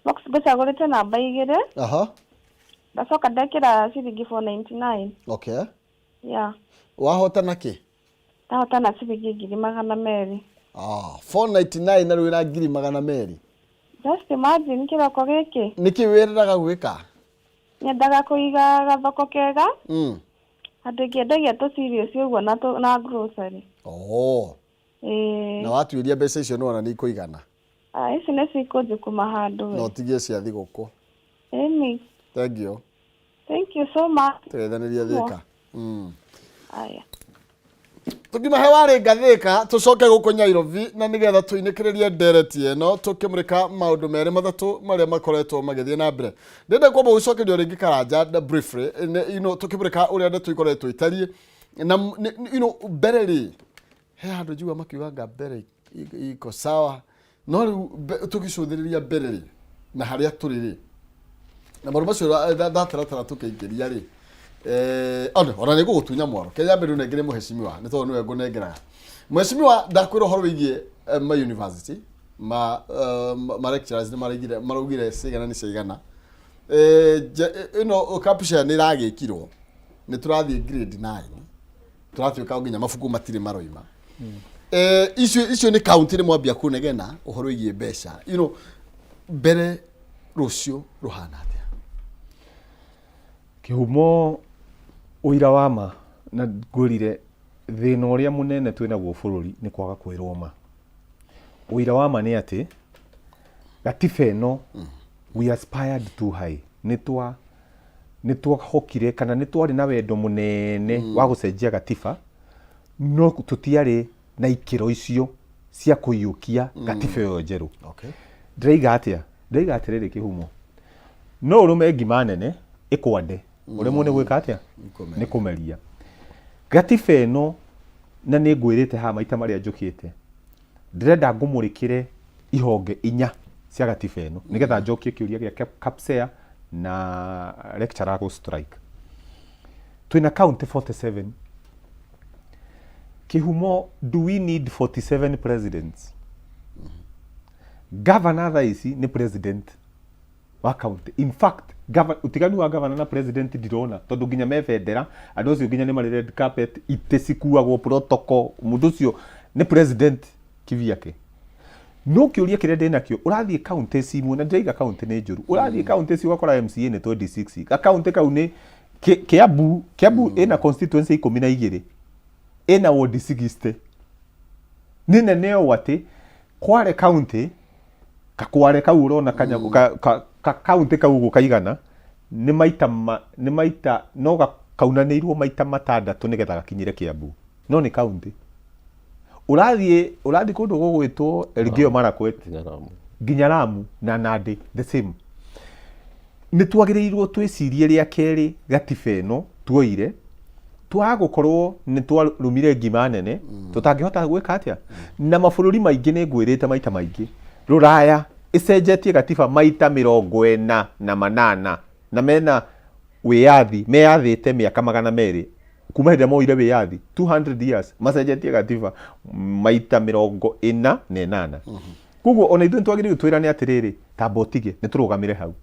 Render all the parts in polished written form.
Box ngũcagũrĩte namba 2. Ndacoka ndekĩra ciringi 499. Yeah. Wahotana kĩ? Ndahotana ciringi 200,000. Ah, 499 na rĩu wĩna 200,000. Just imagine kĩroko gĩkĩ. Nĩkĩ wĩrĩraga gwĩka? Nyendaga kũiga gathoko kega. Handũ ingĩendagia tũ cereals ũguo na grocery. Oh. Ĩĩ. Na watuĩria mbeca icio nĩwona nĩ ikũigana? Ah, ici nĩ cikũnjukuma handũ Na we. ũtigie cia thigũkũ. Ĩni. Thank you. Thank you so much. Tũgeithanĩria Thĩka. Aya. Tũkiuma he warĩ ngathĩka tũcoke gũkũ Nyairobi na nĩgetha tũinĩkĩrĩrie ndereti ĩno tũkĩmũrĩka maũndũ merĩ matatũ marĩa makoretwo magĩthiĩ na mbere. Ndĩrenda kwamba gũcokerio rĩngĩ Karanja na briefly, tũkĩmũrĩka ũrĩa ndeto ikoretwo itariĩ na mbere rĩ he handũ njigua makiuga nga mbere iko sawa, no rĩu tũgĩcũthĩrĩria mbere rĩ na harĩa tũrĩ rĩ na maũndũ macio ndataratara tũkĩingĩria rĩ, ona nĩ ngũgũtunya mwaro kenya mbere ũnengere mũhecimiwa nĩ tondũ nĩwe ngũnengeraga mũhecimiwa. Ndakwĩra ũhoro wĩgiĩ ma university ma lecturers nĩ maraigire maraugire cigana nĩ cigana, ĩno caption nĩ ĩragĩkirwo nĩ tũrathiĩ grade 9 tũratuĩka nginya mabuku matirĩ maroima. Icio nĩ kaunti nĩ mwambia kũnegena ũhoro wĩgiĩ mbeca, mbere rũciũ rũhana atĩa? Kĩhumo ũira wa ma na ngwĩrire thĩna ũrĩa mũnene twĩnaguo bũrũri nĩ kwaga kwĩrwo ma. Ũira wa ma nĩ atĩ gatiba ĩno we aspired too high, nĩ twahokire kana nĩ twarĩ na wendo mũnene wa gũcenjia gatiba, no tũtiarĩ na ikĩro icio cia kũiyũkia gatiba ĩyo njerũ. Ndĩraiga atĩa? Ndĩraiga atĩrĩrĩ kĩhumo, no ũrũme ngima nene ĩkwande ũremwo nĩ gwĩka atĩa? Nĩ kũmeria gatiba ĩno. Na nĩ ngwĩrĩte haha maita marĩa njũkĩte, ndĩrenda ngũmũrĩkĩre ihonge inya cia gatiba ĩno nĩgetha njokie kĩũria gĩa KAPSEA na lecturer gũ strike. Twĩna county 47 kĩhumo. Do we need 47 presidents? Governor thaa ici nĩ president wa county. In fact, utiganu wa governor na president ndirona, tondũ nginya me bendera andũ acio nginya nĩ marĩ red carpet, itĩ cikuagwo protocol, mũndũ ũcio nĩ president kivyake. No kĩũria kĩrĩa ndĩnakĩo, ũrathiĩ county imwe, na ndĩraiga county nĩ njũru, ũrathiĩ county ici ũgakora MCA nĩ 26 gakaunti kau nĩ Kiambu. Kiambu ĩna constituency 12, ĩna ward 60, nĩ nene ũũ atĩ Kware county, kakware kau ũrona kanyamũ ka county kau ũguo kaigana nĩ maita nĩ maita no kaunanĩirwo maita matandatũ nĩgetha gakinyĩre Kiambu, no nĩ county. Ũrathiĩ kũndũ gũgwĩtwo Elgeyo Marakwet nginya Lamu na Nandi the same. Nĩ twagĩrĩirwo twĩcirie rĩa kerĩ gatiba ĩno tuoire twaga gũkorwo nĩ twarũmire ngima nene tũtangĩhota gwĩka atĩa. Na mabũrũri maingĩ, nĩ ngwĩrĩte maita maingĩ, rũraya ĩcenjetie gatiba maita 48 na mena wĩyathi meyathĩte mĩaka 200 kuma hĩndĩ ĩrĩa moire wĩyathi, 200 years macenjetie gatiba maita 48. Koguo ona ithuĩ nĩtwagĩrĩirwo twĩrane atĩrĩrĩ, tamba ũtige nĩ tũrũgamĩre hau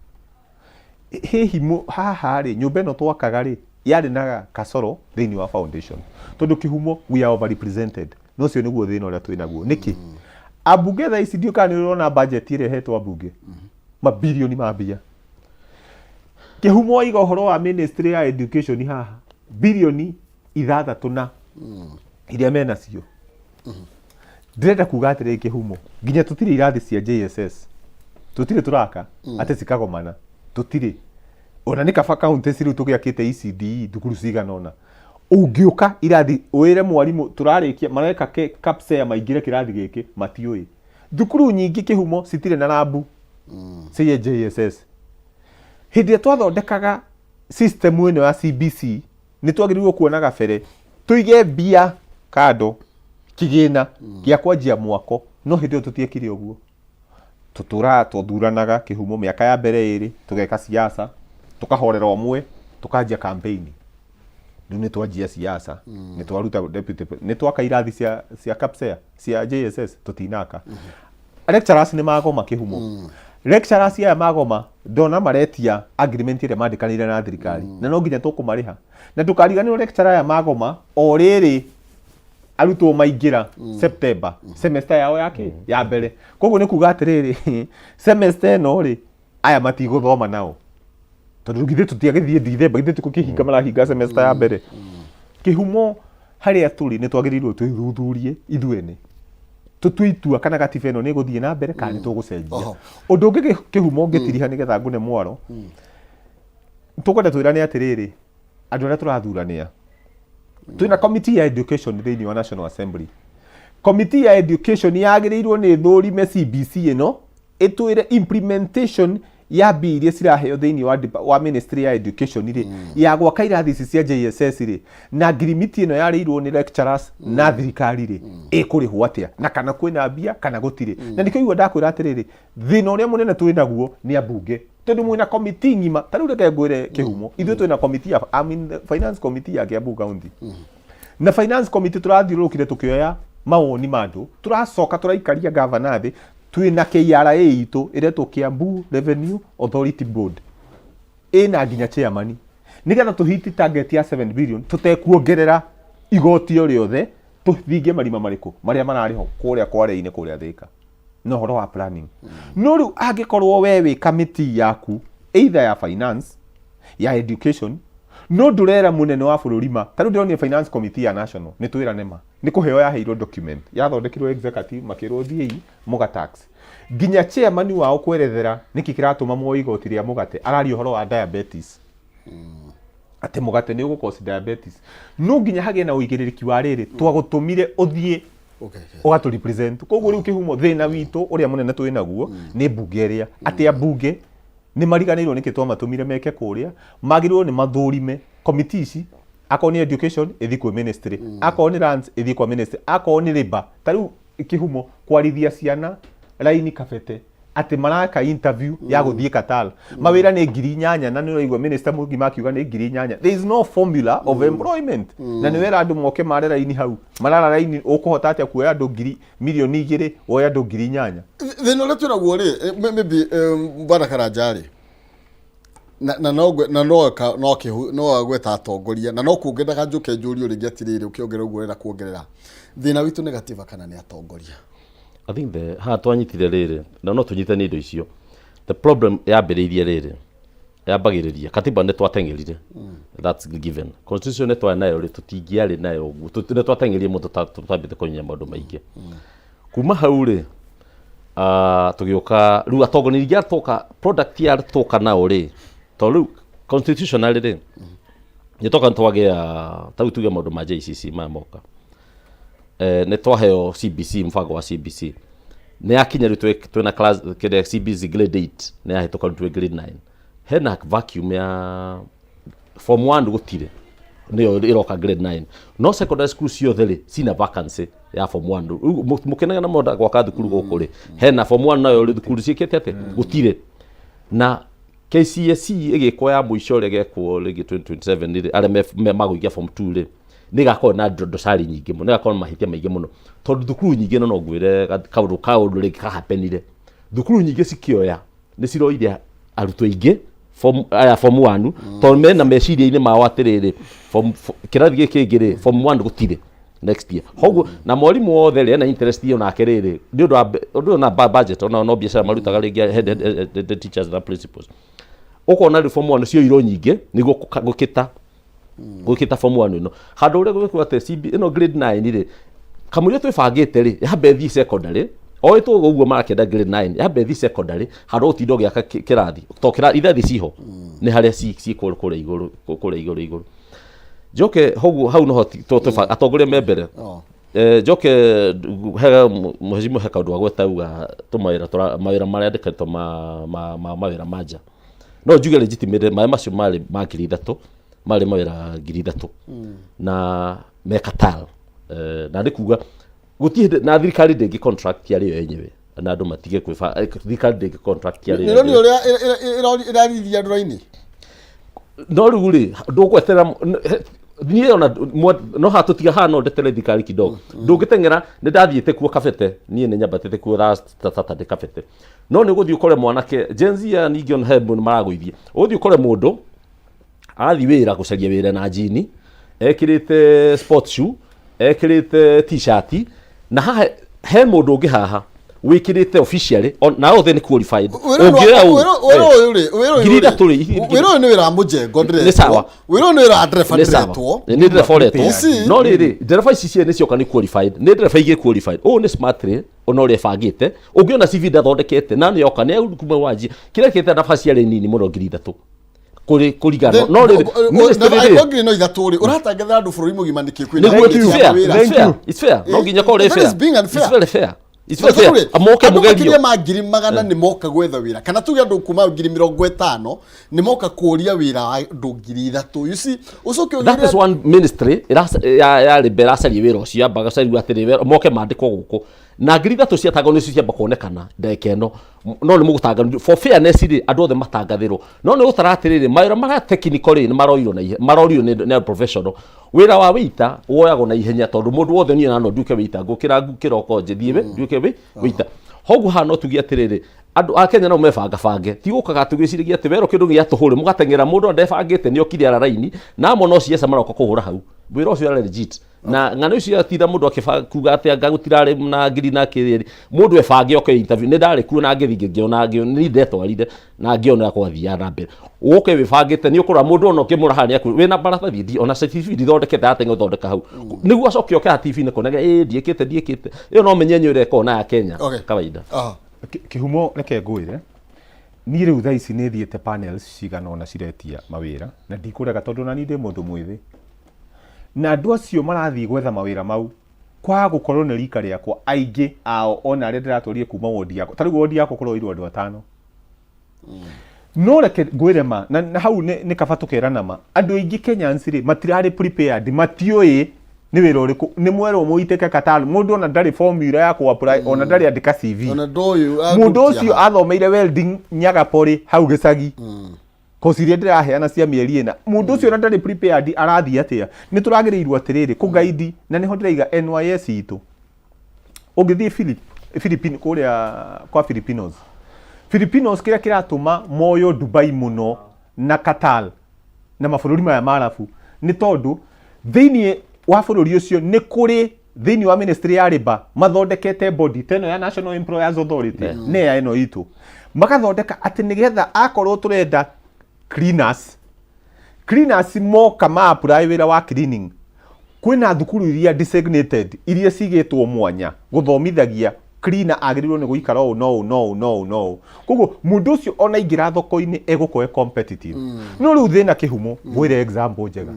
hihi haha rĩ, nyũmba ĩno twakaga rĩ yarĩ na kasoro thĩinĩ wa foundation, tondũ kĩhumo we are overrepresented, na ũcio nĩguo thĩna ũrĩa twĩ naguo. Nĩkĩ ambunge thaa ici ndiũ kana nĩ ũrona budget ĩrĩa ĩhetwo ambunge, mabirioni ma mbia? Kĩhumo waiga ũhoro wa ministry ya education haha, birioni 6 na iria menacio. Ndĩrenda kuga atĩrĩrĩ kĩhumo, nginya tũtirĩ irathi cia JSS tũtirĩ tũraka atĩ cikagomana, tũtirĩ ona nĩ kaba county rĩu tũgĩakĩte ECDE thukuru cigana ũna. Ũngĩũka irathi wĩre mwarimũ tũrarĩkia mareka KAPSEA maingĩre kĩrathi gĩkĩ, matiũĩ. Thukuru nyingĩ kĩhumo citirĩ na rambu cia JSS. Hĩndĩ ĩrĩa twathondekaga system ĩno ya CBC, nĩ twagĩrĩirwo kuona gabere tũige mbia kando kĩgĩna gĩa kwanjia mwako, no hĩndĩ ĩyo tũtiekire ũguo. Tũtũraga tũthuranaga kĩhumo mĩaka ya mbere ĩrĩ tũgeka siasa, tũkahorera ũmwe, tũkanjia campaign. Rĩu nĩ twanjia siasa, nĩ twaruta deputy, nĩ twaka irathi cia KAPSEA, cia JSS tũtinaka. Lecturers nĩ magoma kĩhumo. Lecturers aya magoma ndona maretia agreement ĩrĩa mandĩkanĩire na thirikari, na no nginya tũkũmarĩha. Na ndũkariganĩrwo lecturer aya magoma o rĩrĩ arutwo maingĩra September, semester yao ya kĩ ya mbere. Koguo nĩ kuga atĩrĩrĩ, semester ĩno rĩ, aya matigũthoma nao, tondũ githĩ tũtiagĩthiĩ Dithemba, githĩ tũkĩhinga marahinga semester ya mbere. Kĩhumo harĩa tũrĩ, nĩ twagĩrĩirwo twĩthuthurie ithuene, tũtue itua kana gatiba ĩno nĩ ĩgũthiĩ na mbere kana nĩ tũgũcenjia. Ũndũ ũngĩ kĩhumo ngĩtiriha nĩgetha ngũne mwaro, tũkwenda twĩrane atĩrĩrĩ, andũ arĩa tũrathuranĩa, twĩna committee ya education thĩinĩ wa National Assembly. Committee ya education yagĩrĩirwo nĩ ĩthũrime CBC ĩno, ĩtwĩre implementation ya mbia iria ciraheo thĩinĩ wa ministry ya education rĩ, ya gwaka irathi ici cia JSS rĩ, na ngirimiti ĩno yarĩirwo nĩ lecturers na thirikari rĩ, ĩkũrĩhwo atĩa, na kana kwĩna mbia kana gũtirĩ. Na nĩkĩo igua ndakwĩra atĩrĩrĩ, thĩna ũrĩa mũnene twĩ naguo nĩ ambunge, tondũ mwĩna committee ng'ima. Ta rĩu reke ngwĩre kĩhumo, ithuĩ twĩna committee ya, I mean, finance committee ya Kiambu County, na finance committee tũrathiũrũrũkire tũkĩoya mawoni ma andũ, tũracoka tũraikaria gavana thĩ. Twĩna KRA itũ ĩretwo Kiambu Revenue Authority Board, ĩna nginya chairman, nĩgetha tũhiti target ya 7 billion tũtekuongerera igoti o rĩothe, tũthingie marima marĩkũ marĩa mararĩ ho kũrĩa kware-inĩ, kũrĩa Thĩka, na ũhoro wa planning. No rĩu angĩkorwo we wĩ committee yaku either ya finance, ya education, no ndũrera mũnene wa bũrũri ma, ta rĩu ndĩronire finance committee ya national, nĩ twĩrane ma, nĩ kũheo yaheirwo document yathondekirwo executive, makĩrwo thiĩi mũga tax. Nginya chairman wao kwerethera nĩkĩ kĩratũma muoe igoti rĩa mũgate, araria ũhoro wa diabetes, atĩ mũgate nĩ ũgũ diabetes. No nginya hagĩe na ũigĩrĩrĩki wa rĩrĩ twagũtũmire ũthiĩ ũgatũ represent. Koguo rĩu kĩhumo, thĩna witũ ũrĩa mũnene twĩ naguo nĩ mbunge ĩrĩa, atĩ ambunge nĩ mariganĩirwo nĩkĩ twamatũmire meke kũrĩa. Magĩrĩirwo nĩ mathũrime committee ici, akorwo nĩ education ĩthiĩ kwĩ ministry, akorwo nĩ lands ĩthiĩ kwa ministry, akorwo nĩ labor. Ta rĩu kĩhumo, kwarithia ciana raini kabete atĩ maraka interview ya gũthiĩ Qatar, mawĩra nĩ 8,000, na nĩ ũraigua minister mũgima akiuga nĩ 8,000. There is no formula of employment, na nĩ wera andũ moke mare raini hau, marara raini. Ũkũhota atĩa kuoya andũ ngiri 2 mirioni woe andũ 8,000? Thĩna ũrĩa twĩnaguo rĩ, maybe bwana Karanja rĩ, na no na no ka no kĩhu no agweta atongoria, na no kuongerera njũke njũrio rĩngĩ atĩrĩrĩ, ũkĩongerera ũguo ũrenda kuongerera, thĩna witũ nĩ gatiba kana nĩ atongoria? I think the haha twanyitire rĩrĩ, na no tũnyitanie indo icio. The problem yambĩrĩirie rĩrĩ, yambagĩrĩria katiba nĩ twateng'erire, that's given. Constitution nĩ twarĩ nayo rĩ, tũtingĩarĩ nayo ũguo. Nĩ twateng'erire mũno, tũtambĩte kũnyia maũndũ maingĩ kuma hau rĩ, tũgĩũka rĩu atongoria ningĩ atoka product ya toka nao rĩ, tondũ rĩu constitutionally rĩ, nĩ toka nĩ twagĩa, ta rĩu tuge maũndũ ma JCC maya moka, nĩ twaheo CBC, mũbango wa CBC nĩ yakinya rĩu twĩna class kĩrĩa CBC grade 8 nĩ yahĩtũka, rĩu twĩ grade 9, hena vacuum ya form 1 gũtirĩ, nĩyo ĩroka grade 9, no secondary school ciothe rĩ cina vacancy ya form 1. Rĩu mũkĩnegena mũrenda gwaka thukuru gũkũ rĩ, hena form 1 nayo rĩ, thukuru ciĩkĩte atĩ gũtirĩ. Na KCSE ĩgĩkwo ya mũico ũrĩa ĩgekwo rĩngĩ 2027 rĩ, arĩa magũikia form 2 rĩ, nĩ ĩgakorwo na dosari nyingĩ mũno, nĩ ĩgakorwo na mahĩtia maingĩ mũno, tondũ thukuru nyingĩ, no ngwĩre kaũndũ rĩngĩ kahapenire, thukuru nyingĩ cikĩoya nĩ ciroire arutwo aingĩ form aya form 1, tondũ mena meciria-inĩ mao atĩrĩrĩ, form kĩrathi gĩkĩ kĩngĩ rĩ, form 1 gũtirĩ next year. Koguo na mwarimũ wothe rĩ, ena interest ĩyo nake rĩrĩ, nĩ ũndũ wa ũndũ ũyũ na budget, ona no biacara marutaga rĩngĩ head teachers na principals. Ũkona rĩu form 1 cioirwo nyingĩ nĩguo gũkĩta form 1 ĩno, handũ ũrĩa gwĩkwo atĩ CB ĩno grade 9 rĩ, kamũira twĩbangĩte rĩ, yambe ĩthiĩ secondary o ĩtũ ũguo marakĩenda grade 9 yambe ĩthiĩ secondary, handũ ũtinda ũgĩaka kĩrathi to irathi ciho nĩ harĩa ci kũrĩa igũrũ. Njoke hau hau noho atongoria me mbere. Njoke he mheshimiwa, he kaũndũ agweta uga tũmawĩra mawĩra marĩa andĩkĩtwo ma mawĩra ma nja, no njuge legitimate maĩ macio marĩ ma 3,000, marĩ mawĩra 3,000 na me Qatar. Na nĩ kuga gũtirĩ hĩndĩ na thirikari ndĩngĩ contract yarĩ yo yenyewe, na andũ matige kwĩba thirikari ndĩngĩ contract yarĩ yo nĩ yenyewe. Ũrĩa ĩrarithia andũ raini. No rĩu rĩ, ndũgweterera Niĩ ona no haha tũtiga haha no ndetere thirikari kidogo. Ndũngĩteng'era, nĩ ndathiĩte kuo Kabete, niĩ nĩ nyambatĩte kuo last Saturday Kabete. No nĩ ũgũthiĩ ũkore mwanake Gen Z aya ningĩ ona he mũndũ maragũithia. Ũgũthiĩ ũkore mũndũ athiĩ wĩra gũcaria wĩra na njini, ekĩrĩte sport shoe, ekĩrĩte t-shirt, na haha he mũndũ ũngĩ haha wĩkĩrĩte officially na othe nĩ qualified. Ũngĩoya ũũ, Wĩra ũyũ rĩ, wĩra ũyũ ngiri rĩ, ithatũ rĩ, wĩra ũyũ nĩ wĩra wa mũjengo Nĩ sawa. ndĩretwo. Wĩra ũyũ nĩ wĩra wa ndereba Nĩ sawa. ndĩretwo. Nĩ ndereba ũretwo. You see? No rĩrĩ, ndereba ici cierĩ nĩcioka nĩ qualified. Nĩ ndereba igĩrĩ qualified. Ũyũ nĩ smartly ona ũrĩa ĩbangĩte. Ũngĩona CV ndathondekete na nĩoka nĩ kuma wanjia. Kĩrĩa kĩte nafasi yarĩ nini mũno 3,000. Kũrĩ kũringana. No rĩrĩ, ministry rĩ, Angĩkorwo ngiri no ithatũ rĩ, ũratangathĩra andũ bũrũri mũgima nĩkĩ kwĩna nĩguo ngiri it's cia fair, mawĩra? it's fair, it's fair. No nginya korwo ĩ That fair. is being unfair. It's very fair. It's very fair. Tondũ rĩ, Moke andũ mũgerio. makĩria ma 400,000 nĩ moka gwetha wĩra, kana tuge andũ kuma 50,000 nĩ moka kũria wĩra wa andũ 3,000. You see, ũcoke That is ũgĩre one ministry ya ya mbere ĩracaria wĩra ũcio, yambaga caria atĩrĩ moke mandĩkwo gũkũ na 3,000 ciatangwo nĩcio ciamba kuonekana ndagĩka ĩno. No nĩ mũgũtangathĩrwo for fairness rĩ, andũ othe matangathĩrwo, no nĩ gũtara atĩrĩrĩ, mawĩra marĩa technical rĩ, nĩ maroirwo na ihenya, marorirwo nĩ professional. Wĩra wa wĩita woyagwo na ihenya tondũ mũndũ wothe, niĩ na no nduĩke wĩita, ngũkĩra kĩroko njĩthiĩ nduĩke wĩita. Hoguo haha no tuge atĩrĩrĩ, andũ a Kenya no mebangabange, ti gũkaga tũgĩciragia atĩ werwo kĩndũ gĩa tũhũ rĩ, mũgateng'era. Mũndũ ndebangĩte, nĩ okire ara raini na amwe no ciaca maroka kũhũra hau wĩra ũcio arĩ legit na ng'ano icio atinda mũndũ akĩba kuga atĩ anga gũtirarĩ na ngiri na kĩrĩ. Mũndũ ebange oke interview. Nĩ ndarĩ kuo na ngĩthiĩ ngĩona, nĩ ndetwarire na ngĩona gwathiaga na mbere. Ũke wĩbangĩte, nĩ ũkũrora mũndũ ona ũkĩmũra haha nĩ wĩna maratathi ndi ona CV ndithondekete ateng'e ũthondeka hau nĩguo acoke oke haha TV-inĩ kuonage ĩ ndiĩkĩte ndiĩkĩte ĩyo no menye nĩ ũreka ona ya Kenya. Okay. Kawaida. Kĩhumo reke ngwĩre, niĩ rĩu thaa ici nĩ thiĩte panels cigana ũna ciretia mawĩra, na ndikũrega tondũ ona niĩ ndĩ mũndũ mwĩthĩ, na andũ acio marathiĩ gwetha mawĩra mau kwaga gũkorwo nĩ rika rĩakwa, aingĩ ao ona arĩa ndĩratwarire kuma wondi yakwa, ta rĩu wondi yakwa kũroirwo andũ atano. No reke ngwĩre ma na hau nĩ kaba tũkerana ma, andũ aingĩ Kenyans rĩ, matirarĩ prepared, matiũĩ nĩ wĩra ũrĩkũ nĩ mwerwo mũitĩke Qatar. Mũndũ ona ndarĩ formula ya kũ apply, ona ndarĩ andĩka CV. Ona ndoĩ. Mũndũ ũcio athomeire welding Nyagapori hau gĩcagi, kosi iria ndĩraheana cia mĩeri 4, mũndũ ũcio ona ndarĩ prepared, arathiĩ atĩa? Nĩ tũragĩrĩirwo atĩrĩrĩ kũgaidi, na nĩho ndĩraiga NYS itũ. Ũngĩthiĩ Philippine, kũrĩa kwa Filipinos, kĩrĩa kĩratũma moyo Dubai mũno na Qatar na mabũrũri maya ma Arabu nĩ tondũ thĩinĩ wa bũrũri ũcio nĩ kũrĩ thĩinĩ wa ministry ya labour mathondekete body ta ĩno ya National Employers Authority nĩ ya ĩno itũ, magathondeka atĩ nĩgetha akorwo tũrenda cleaners moka ma apply wĩra wa cleaning, kwĩna thukuru iria designated iria cigĩtwo mwanya gũthomithagia cleaner agĩrĩirwo nĩ gũikara ũũ no ũũ no ũũ no ũũ no ũũ. Koguo mũndũ ũcio ona aingĩra thoko-inĩ egũkorwo e competitive. No rĩu thĩna, kĩhumo, ngwĩre example njega.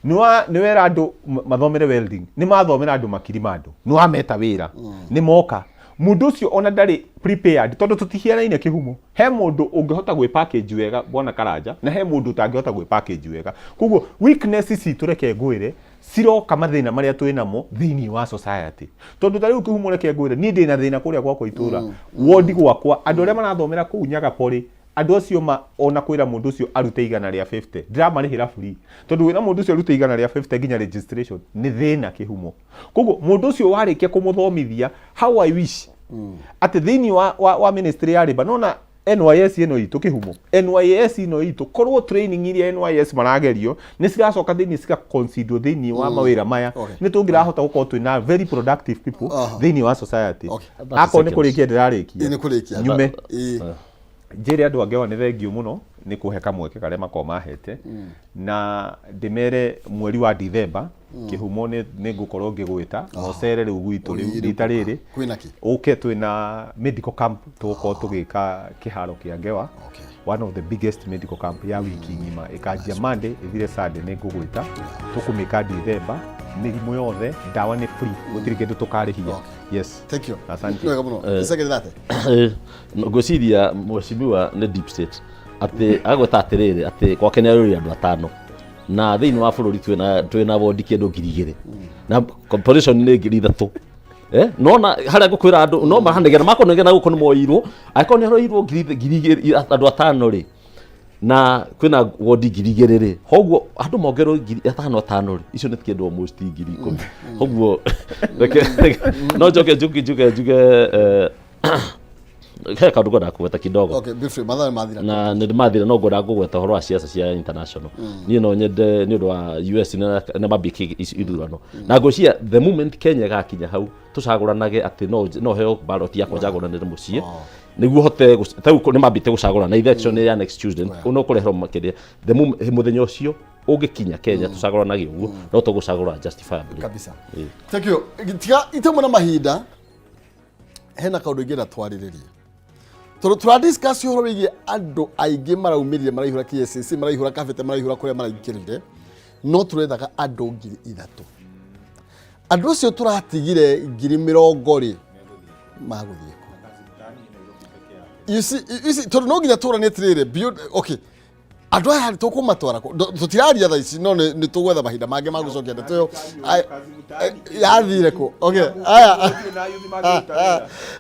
Nĩ wera andũ mathomere welding, nĩ mathomera andũ makiri ma andũ, nĩ wameta wĩra, nĩ moka, mũndũ ũcio ona ndarĩ prepared tondũ tũtihianaine. Kĩhumo, he mũndũ ũngĩhota gwĩ package wega, bwana Karanja, na he mũndũ ũtangĩhota gwĩ package wega. Koguo weakness citũ, reke ngwĩre, ciroka mathĩna marĩa twĩ namo thĩinĩ wa society, tondũ ta rĩu kĩhumo, reke ngwĩre, niĩ ndĩna thĩna kũrĩa gwakwa itũra, wondi gwakwa, andũ arĩa marathomera kũu Nyagapori, andũ acio ma ona kwĩra mũndũ ũcio arute 150, ndĩramarĩhĩra free, tondũ wĩra mũndũ ũcio arute 150 nginya registration nĩ thĩna, kĩhumo. Koguo mũndũ ũcio warĩkia kũmũthomithia, how I wish atĩ thĩinĩ wa ministry ya labour nona NYS ĩno itũ, kĩhumo, NYS ĩno itũ, korwo training iria NYS maragerio nĩ ciracoka thĩinĩ cigaconsider thĩinĩ wa mawĩra maya, nĩ tũngĩrahota gũkorwo twĩna very productive people thĩinĩ wa society. Akorwo nĩ kũrĩkia ndĩrarĩkia. Ĩ, nĩ kũrĩkia. Nyume njĩre andũ a Ngewa nĩ thengiũ mũno nĩ kũhe kamweke karĩa makoragwo mahete, na ndĩmere mweri wa Dithemba, kĩhumo, nĩ ngũkorwo ngĩgwĩta na ũcere rĩu gwitũ rĩu Ĩ, rĩu rita rĩrĩ. Kwĩna kĩ? Ũke, twĩna medical camp tũgũkorwo tũgĩka kĩharo kĩa Ngewa. One of the biggest medical camp ya wiki ng'ima, ĩkanjia Monday ĩthire Sunday. Nĩ ngũgwĩta, tũkũmĩka Dithemba, mĩrimũ yothe, ndawa nĩ free, gũtirĩ kĩndũ tũkarĩhia. Yes. Thank you. Asante. Nĩ wega mũno. Iceke thate. Ngwĩciria mheshimiwa nĩ deep state atĩ agweta atĩrĩrĩ atĩ gwake nĩ arũrĩ andũ atano, na thĩinĩ wa bũrũri twĩna wondi kĩndũ 2,000 na population nĩ 3,000. Nona harĩa ngũkwĩra andũ no maranegena makonegena gũkũ nĩ moirwo, angĩkorwo nĩ aroirwo 2,000 andũ atano rĩ. Na kwĩna wondi 2000 rĩ, hoguo andũ mongerwo 5000 atano rĩ, icio nĩ kĩndũ almost 10,000. Hoguo reke no njoke njuke njuke njuge he kaũndũ ngwendaga kũgweta kidogo. Okay, be free, mathaa nĩ mathira. Na nĩ mathira, no ngwendaga kũgweta ũhoro wa ciaca cia international. Niĩ no nyende nĩ ũndũ wa US nĩ mambĩkie ithurano, na ngwĩciria the moment Kenya ĩgakinya hau tũcagũranage atĩ no heo ballot yakwa njagũranĩre mũciĩ nĩguo hote tarĩu nĩ mambĩte gũcagũrana election ya next Tuesday, no kũreherwo makĩria the moment mũthenya ũcio ũngĩkinya Kenya tũcagũranage ũguo, no tũgũcagũra justifiably. Kabisa. Thank you. Tiga itemwe na mahinda, hena kaũndũ ingĩenda twarĩrĩrie tondũ tũra discuss ũhoro wĩgiĩ andũ aingĩ maraumĩrire, maraihũra KSCC, maraihũra Kabete, maraihũra kũrĩa maraingĩrire, no tũrethaga andũ 3,000. Andũ acio tũratigire 80,000 rĩ, magũthiĩ kũ? You see, tondũ no nginya tũranie atĩrĩrĩ, okay, andũ aya tũkũmatwara kũ? Tũtiraria thaa ici, no nĩ tũgwetha mahinda mangĩ ma gũcokia ndeto ĩyo. Yathire kũ? Okay, aya,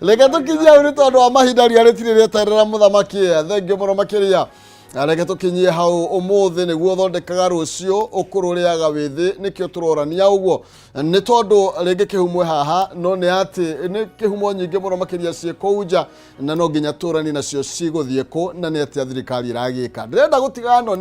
reke tũkinyie hau nĩ tondũ wa mahinda, ria rĩtirĩ rĩeterera mũthamaki. Thengiũ mũno makĩria. Na reke tũkinyie hau ũmũthĩ nĩguo thondekaga rũciũ, ũkũrũ ũrĩaga wĩthĩ, nĩkĩo tũrorania ũguo, nĩ tondũ rĩngĩ kĩhumo haha no nĩ atĩ nĩ kĩhumo nyingĩ mũno makĩria ciĩ kũu nja, na no nginya tũranie nacio cigũthiĩ kũ na nĩ atĩa thirikari ĩragĩka. Ndĩrenda gũtigana no